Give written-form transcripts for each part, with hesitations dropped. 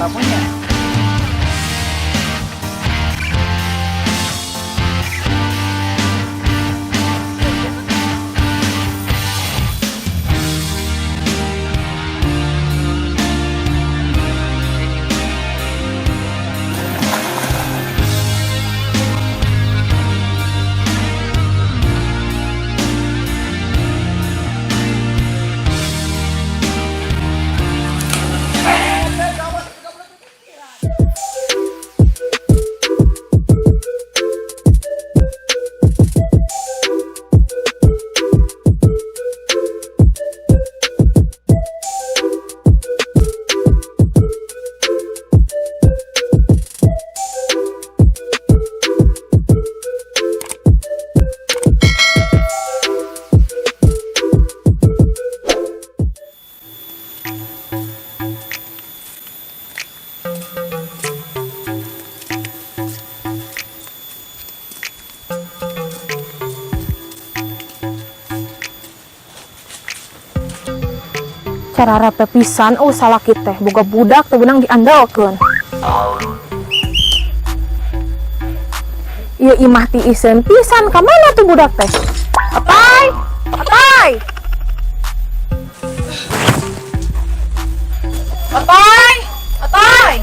Sapunya. Cara rape pisan, oh salaki teh boga budak teu beunang diandalkeun. Ieu imah ti isen pisan, ka mana tuh budak teh? Otoy! Otoy! Otoy! Otoy!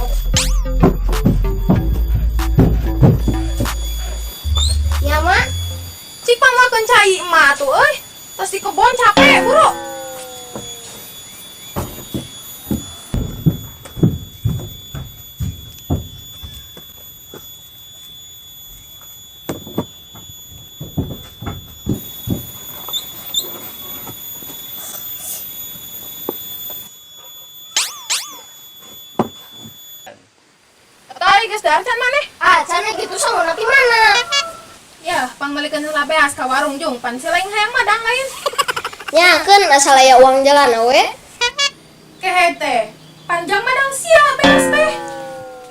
Ya, Mak. Cik pangmakeun cai emak tuh euy. Tos di kebon capek, buru. Otoy, geus dahar can maneh? Ah, sana gitu sama nanti mana? Ya, pangmeulikeun heula beas ka warung jung, pan si lain hayang madang lain. Nya keun asal aya uang jalan we. Kehe teh, panjang madang sia beas teh.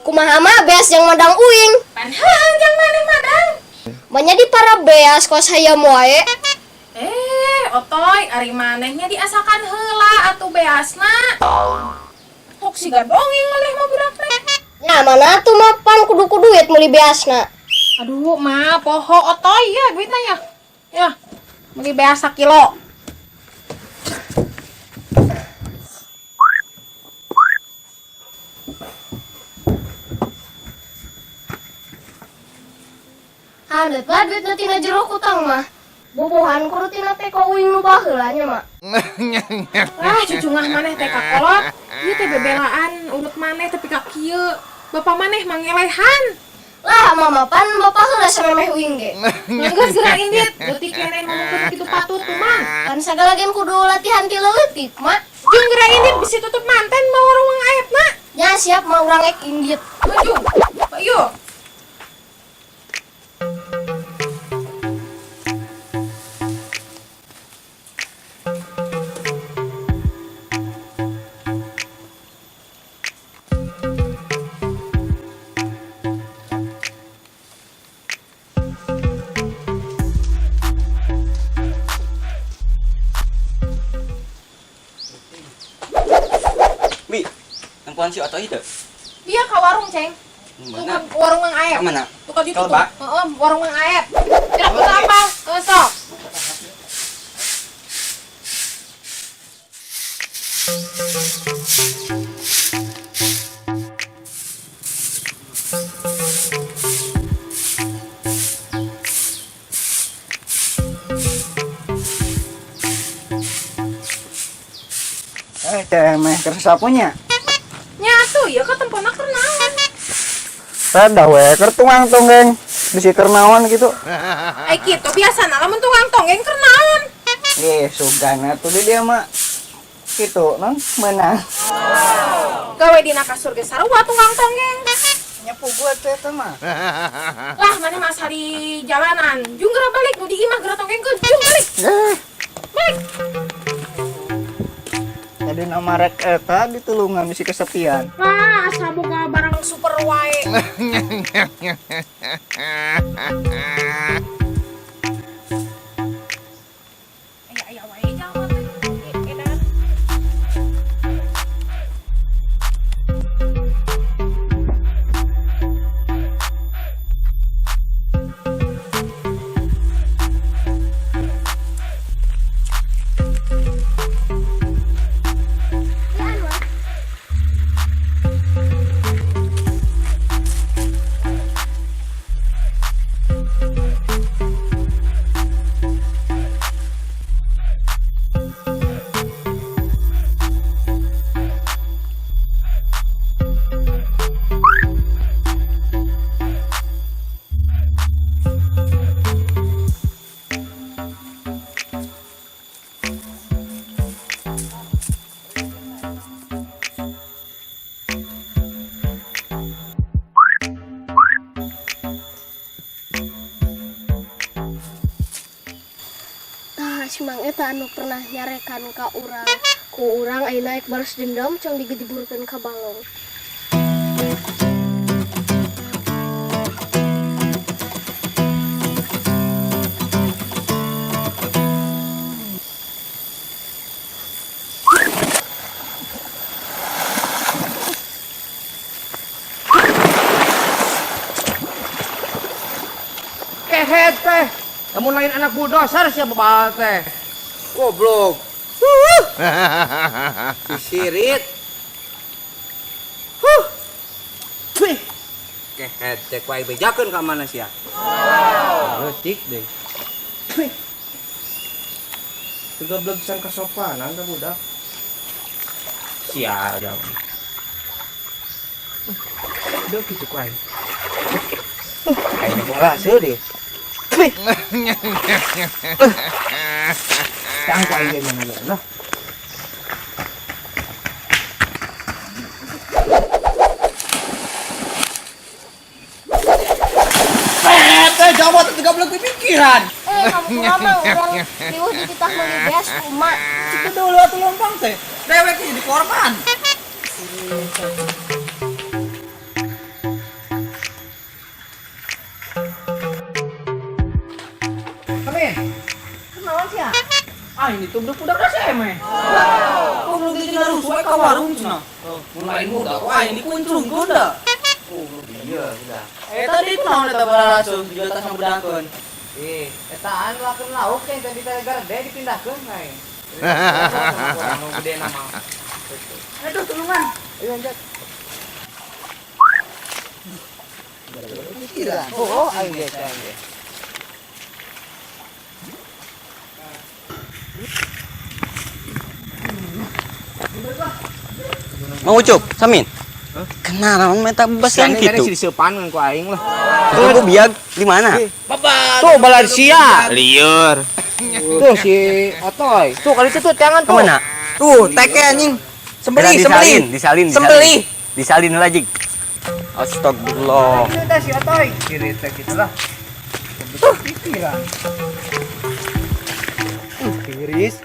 Kumaha mah beas yang madang uing. Pan heueuh jang maneh madang. Banyak di para beas kos hayam wae. Eh, Otoy, ari manehnya diasakan heula atuh beasna. Tok siga dongeng maneh mah budak teh. Ya mana tuh mah pan kudu ku duit meuli beasna. Aduh, ma, poho Otoy ya duitnya ya. Ya, beli beas sakilo. Handet lah duitna tina jero kutang mah. Bobohan kudu tina teh ka uing nu baheula nya mak. Wah, cucungah maneh teh kakolot. Ieu teh bebelaan urut maneh tapi ka kieu. Bapak maneh mangelehan. Lah mama pan bapak heula samemeh uing ge. Geus geura indit, leutik keneh ngomongkeun kitu patut tuh mang. Pan sagala gen kudu latihan ti leutik mak. Jeung geura indit bisi tutup manten mawa warung Mang Aepna. Nya siap mah urang ek indit. Maju. Ayo. Mi, nempoan si Otoy itu. Dia ke warung, Ceng. Tuh Mana? ke warung Mang Aep. Ke mana? Tuh ka ditu Ke tuh. lebak? Heeh, warung Mang Aep. Tidak butuh apa? Heeh, sok. Eh, teh meh keur sapunya. Nya atuh ieu ka tempona keur naon? Rada we keur tukang tonggeng bisi keur naon gitu. Ai kitu biasana lamun tukang tonggeng keur naon? Ih, sugana tuh di dia mah kitu non meunang. Gawe dina kasur ge sarua tukang tonggeng. Nyapu gua teh eta mah. Lah maneh mah asa di jalanan. Jung geura balik nu di imah geura tonggengkeun. Jung balik. Eh, Balik. tadi nama rek eta ditulungan bisi kesepian. Wah, asa boga barang super wae. Aya aya wae jalma teh. Edan. Si Mang eta anu pernah nyarekan ka urang. Ku urang ayeuna naik balas dendam cong digejeburkeun ka balong. Kehed teh. Kamu lain anak bulldozer siapa bal teh. Goblok. Si sirit. Huh. Wih. Kehed teh ku aing bejakeun ka mana sia? Leutik deui. Wih. Teu goblok pisan kasopanan teh budak. Sia jauh. Udah gitu ku aing. Aing bola seuh deh. Wih. Tang ku aing ge mana lah. Teh jawab teh goblok pikiran. Eh, kamu lama urang riweuh dititah meuli beas ku emak. Itu dulu atuh lompang teh. Dewek jadi korban. Amin. Kenalan sih ya? Ah, ini tuh budak-budak rasa emeh. Goblok di tina rusuh ka warung cenah. Mun lain budak wah ini kuncrungkeun da. Oh, iya sudah. Eh tadi kunaon eta bararaseum di atas ngabedangkeun. Eh, etaan lakeun lauk yang tadi teh garede dipindahkeun aing. Urang nu gede nama. Aduh, tulungan. Ayo anjat. Pikiran. Oh, aing ge aing ge. Mang Ucup, Samin. Kenalan meta bebasian Sian gitu. si diseupan ku aing lah. Tunggu biag di mana? Tuh Balansia. Liur. Tuh si Otoy. Tuh kali itu tuh tangan tuh. Kemana? Tuh, teke anjing. Sembelih, sembelih. Disalin, disalin. Sembelih. Disalin lagi. Astagfirullah. Itu teh si Otoy. Kiri teh gitu lah. Pikiran. Kiris.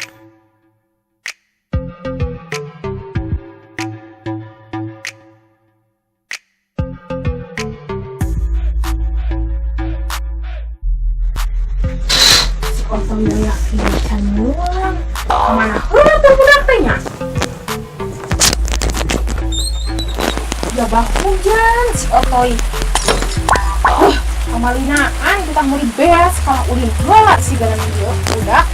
Si Otoy yakin can mulang. Kemana heula tuh budak teh nya? Gabah hujan si Otoy. Kamalinaan kita meuli beas kalah ulin heula si galan ieu budak.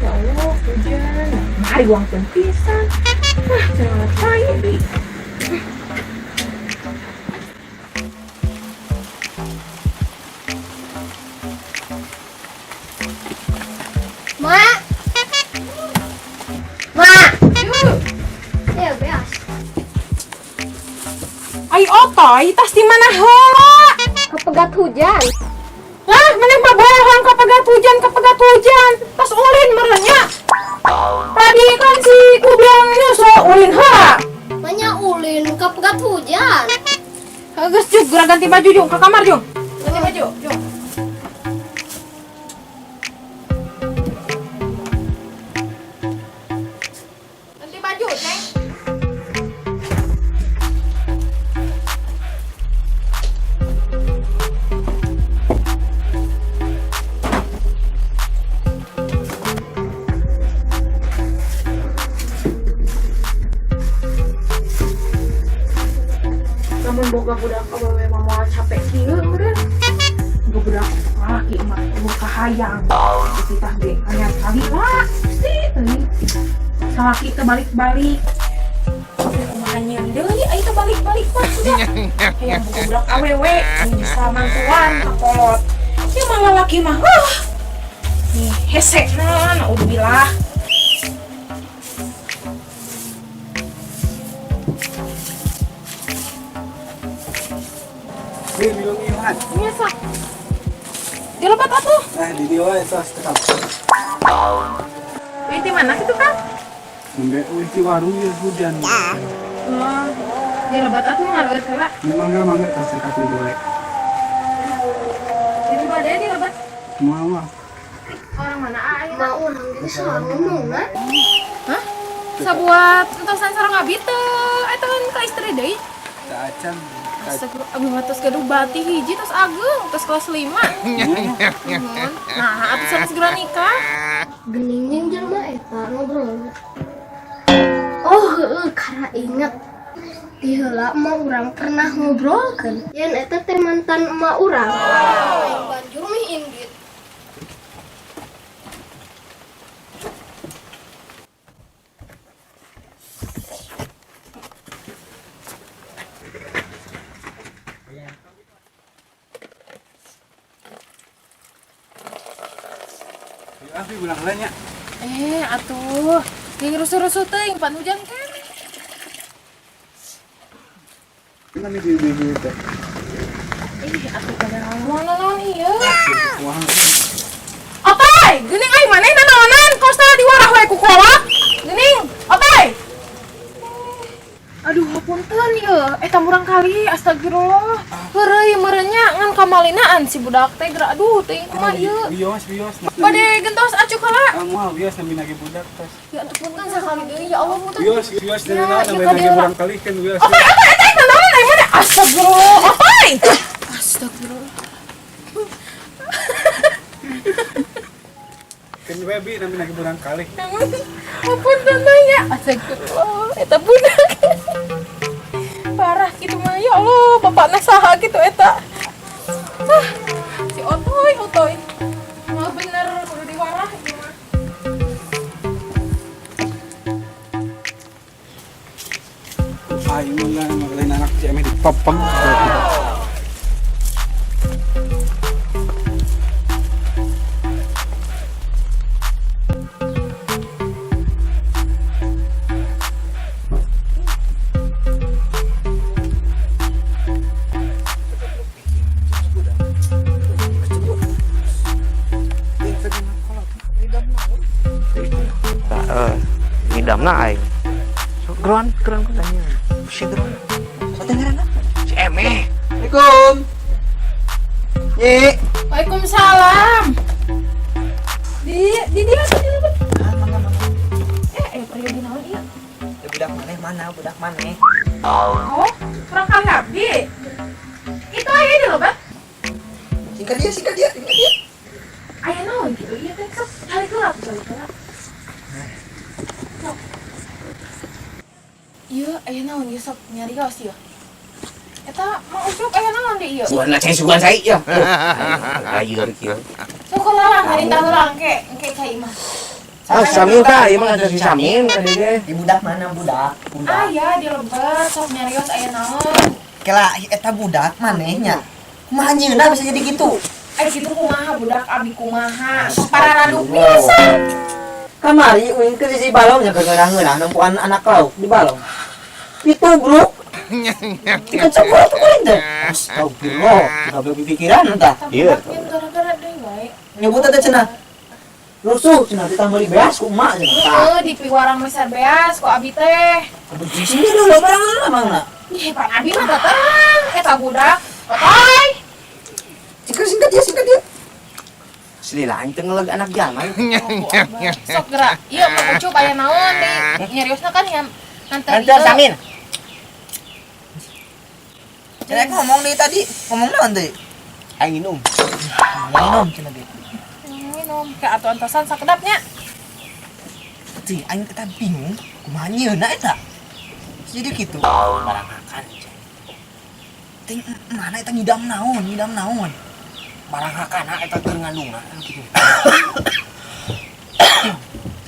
Ya Allah, hujan. Mari uang pisan. Ah, jangan cai deui. Ma. Ma. Ya beas. Ai Otoy, tas di mana heula? Kepegat hujan. Lah, maneh mah bohong kapegat hujan, kapegat hujan. Tas ulin meureun nya. Tadi kan si Kubiang nyusul ulin heula. Banyak ulin kepegat hujan. Geus jug, geura ganti baju jung ke kamar jung. Ganti baju, jung. Ganti baju, Neng. Namun boga budak awewe mah moal capek kieu meureun. Boga budak lalaki mah eueuh kahayang. Dititah ge kanyat kali lah, pasti teuing. Salaki teh balik-balik. Kumaha nyieun deui ai teh balik-balik mah sudah. Hayang boga budak awewe anu bisa mantuan ka kolot. Ieu mah lalaki mah Nih hese na naudzubillah. Biasa. Dilebat atuh. Nah, di dia wae tos tetap. mana gitu, Kang? Nembe euy di warung ya hujan. Oh, ya lebat atuh ngaleueut heula. Mangga mangga tas kasih boleh. Jadi bade di lebat. Moal mah. Orang mana aing? Emak urang jadi salah ngomong na. Hah? Sabuat entosan sareng abi teu eta kan ka istri deui. Teu acan. Astagfirullah, abi mah tos gaduh bati hiji tos ageung, tos kelas 5. Nuhun. Nah, atuh sanes segera nikah. Gening jeung jelema eta ngobrolna. Oh, heueuh kara inget. Ti heula emak urang pernah ngobrolkeun yen eta teh mantan emak urang. Aing banjur mih indit. Ah, bi ulang heula nya. Eh, atuh. Geng rusuh-rusuh teuing pan hujan kan. Ini di di teh. Ih, atuh pada ngomong naon ieu? Wah. Otoy, geuning euy maneh nanaonan kos teh diwarah we ku kolak. Geuning, otoy. Aduh, hapunten ieu. Eta murang kali, astagfirullah. Heureuy meureun nya ngan kamalinaan si budak teh geura aduh teuing kumaha ieu. Wios wios. Bade gentos acu heula. Ah, moal wios nembe nage budak tos. Ya atuh punten sakali deui ya Allah punten. Wios wios Ya, dari naon ya, nembe ka nage dieu. urang kali kan wios. Otoy, otoy, otoy, nanaonan aya mana? Astagfirullah, otoy. Astagfirullah. Kan we bi nembe nage urang kali. Ampun tanya. Astagfirullah, eta budak. Parah gitu mah ya Allah, bapakna saha gitu eta. Ah, si Otoy, Otoy. Mah bener kudu diwarah ieu mah. Aing mah lain anak si Eme dipepeng. Eh, ngidamna aing. So, geroan, geroan ku tanya. Si geroan. Sate ngaranna? Si Eme. Assalamualaikum. Nyi. Waalaikumsalam. Di dia di dia. Eh, pergi di naon ieu? Ya, budak maneh mana? Budak maneh. Oh, kurang kali abdi. Itu aya di lebat. Singkat dia, singkat dia, singkat dia. Aya naon gitu ieu teh sok balik heula atuh balik heula. Sok. Ieu aya naon ieu sok nyarios ieu. Eta Mang Ucup aya naon di ieu? Sugan cai sugan cai ya. Ayo kieu. Sok heula lah ngarintah heula engke engke cai mah. Ah, Samin ka, ieu mah ada si Samin tadi ge. Di budak mana budak? Budak. Aya di lebet sok nyarios aya naon. Kela eta budak manehnya. Kumaha nyeuna bisa jadi gitu? Eh kitu kumaha budak abi kumaha. Sok pararaduk pisan. Kamari uing ke sisi balong nya keunah-ngeunah nempuan anak lauk di balong. Ditubruk. Ikan sebuah tuh kuring teh. Astagfirullah, tidak pikiran entah. Iya. Gara-gara deui wae. Nyebut teh cenah. Rusuh cenah ditambah beas ku emak cenah. Heeh, di piwarang meser beas ku abi teh. Sini dulu barang mangna. Ih, pan abi mah terang eta budak. Otoy. Singkat singkat dia, singkat dia. Selila aing teh ngeleg anak jalma. Sok gerak. Ieu Mang Ucup aya naon deui? Nyariosna kan ya nganter Nganter ieu. Samin. Cenah ngomong deui tadi, ngomong naon deui? Aing minum. Minum cenah ge. Minum ke atuh antosan sakedapnya. Cing, aing eta bingung, kumaha nyeuna eta? Jadi gitu. Barang makan. Ting mana eta ngidam naon, ngidam naon? Barang hakana eta keur ngandungna gitu.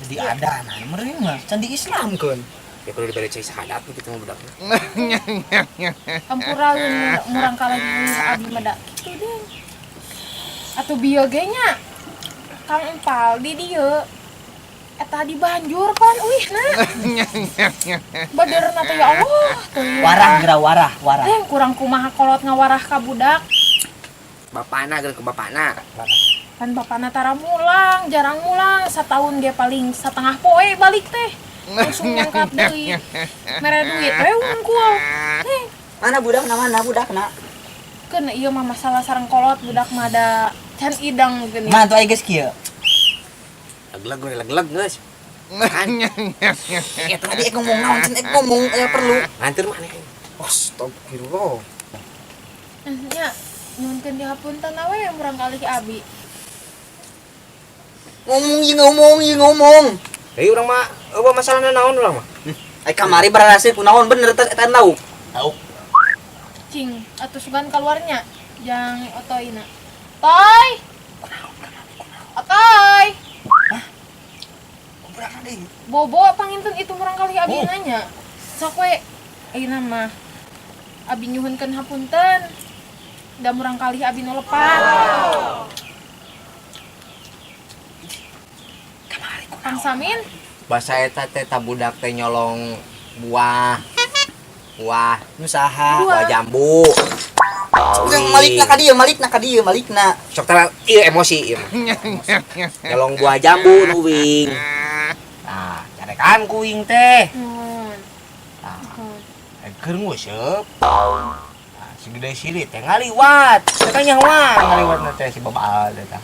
Jadi ada nah meureun mah, can di Islam keun. Ya kudu dibere cai sahadat gitu mah budakna. Hampura murang kali abi mah da kitu deh. Atuh bieu ge nya. Kang Empal di dieu. Eta di banjur pan uih na. Baderna teh ya Allah. Teuing. Warah geura warah, warah. Teh kurang kumaha kolot ngawarah ka budak. Bapana geus ke bapana. Pan bapana tara mulang, jarang mulang, satahun ge paling setengah poe balik teh. Langsung ngangkat deui. Mere duit we wungkul. Eh, Mana budakna, mana budakna? Keun ieu mah masalah sareng kolot, budak mah da can idang geuning. Mana tuh, geus kieu? Leg-leg we, leg-leg geus. Eh, tadi ek ngomong naon cenah, ek ngomong aya perlu. Nganter mana aing? Astagfirullah. Nya, nyuhunkeun dihapunten we murang kali abi. Ngomong ieu, ngomong ieu, ngomong. Hei, urang mah euweuh masalahna naon urang mah. Ai kamari baraseuh kunaon, bener teh eta lauk? Lauk. Cing, atuh sugan keluarnya jang otoyna. Toy. Otoy. Kumaha deui? Bobo panginten itu murang kali abi nanya. Sok we ayeuna mah abi nyuhunkeun hapunten. Da murang kali abi nu lepat. Kang Samin, Basa eta teh ta budak teh nyolong buah. Buah, Nu saha? buah jambu. Yang malikna ka dieu, malikna ka dieu, malikna. Sok tara ieu emosi ieu mah. Nyolong buah jambu nu uing. Nah, carekan ku uing teh. Nuhun. Nah, Nuhun. keur nguseup. Nah, segede sirit teh ngaliwat. Teh kanyahoan ngaliwatna teh si babaal teh tah.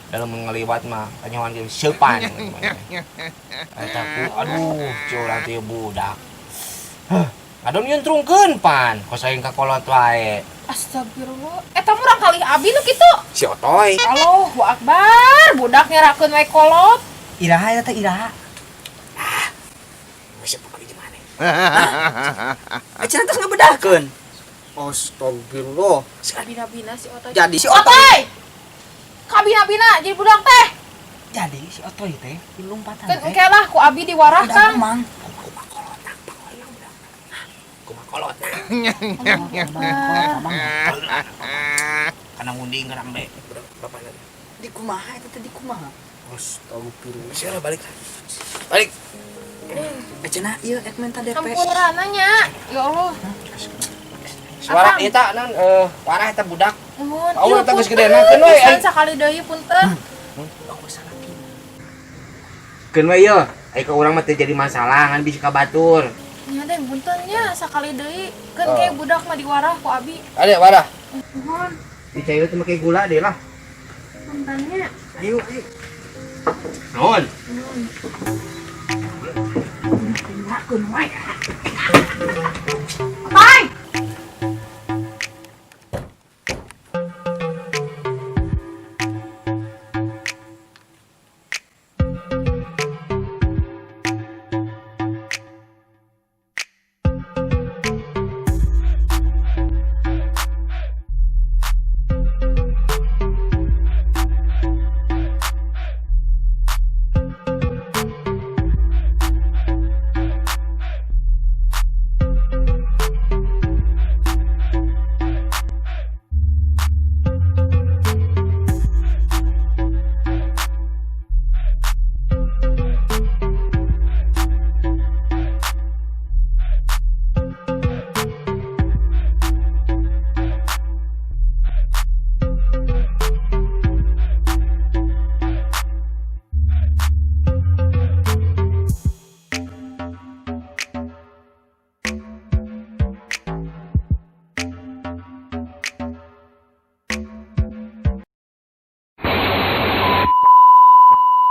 Dalam ngaliwat mah kanyahoan ge seupan. Eta ku aduh, curang teh budak. Hah, ngadon nyuntrungkeun pan, kos aing ka kolot wae. Astagfirullah. Eta murang kali abi nu kitu. Si Otoy. Allahu Akbar, budak ngerakeun we kolot. Iraha eta teh, iraha? Geus pokoknya gimana? Eh, cenah tos ngabedahkeun. Astagfirullah. Kabina-bina si Otoy. Jadi si Otoy. Otoy. Kabina-bina jadi budak teh. Jadi si Otoy teh dilompatan Keun teh. engke lah ku abi diwarah, Udah Kang. mang. Kumaha kolot? Kana ngunding kana embe budak bapana. Di kumaha eta teh, di kumaha? Astagfirullah. Sia balik. Balik. Eh, cenah ieu ek minta DP. Hampura nanya. Ya Allah. Suara Akang. eta naon parah eta budak. Nuhun. Allah, Ieu, eta geus punten. gedenakeun we, Pisan aing. sakali deui punten. Keun we ieu. Ai ka urang mah teu jadi masalah ngan bisa ka batur. Nya teh punten nya sakali deui. Keun ke budak mah diwarah ku abi. Ade warah. Nuhun. Dicair teh make gula deh lah. Puntennya. Ayo, ayo. Nuhun. Nuhun. Keun wae.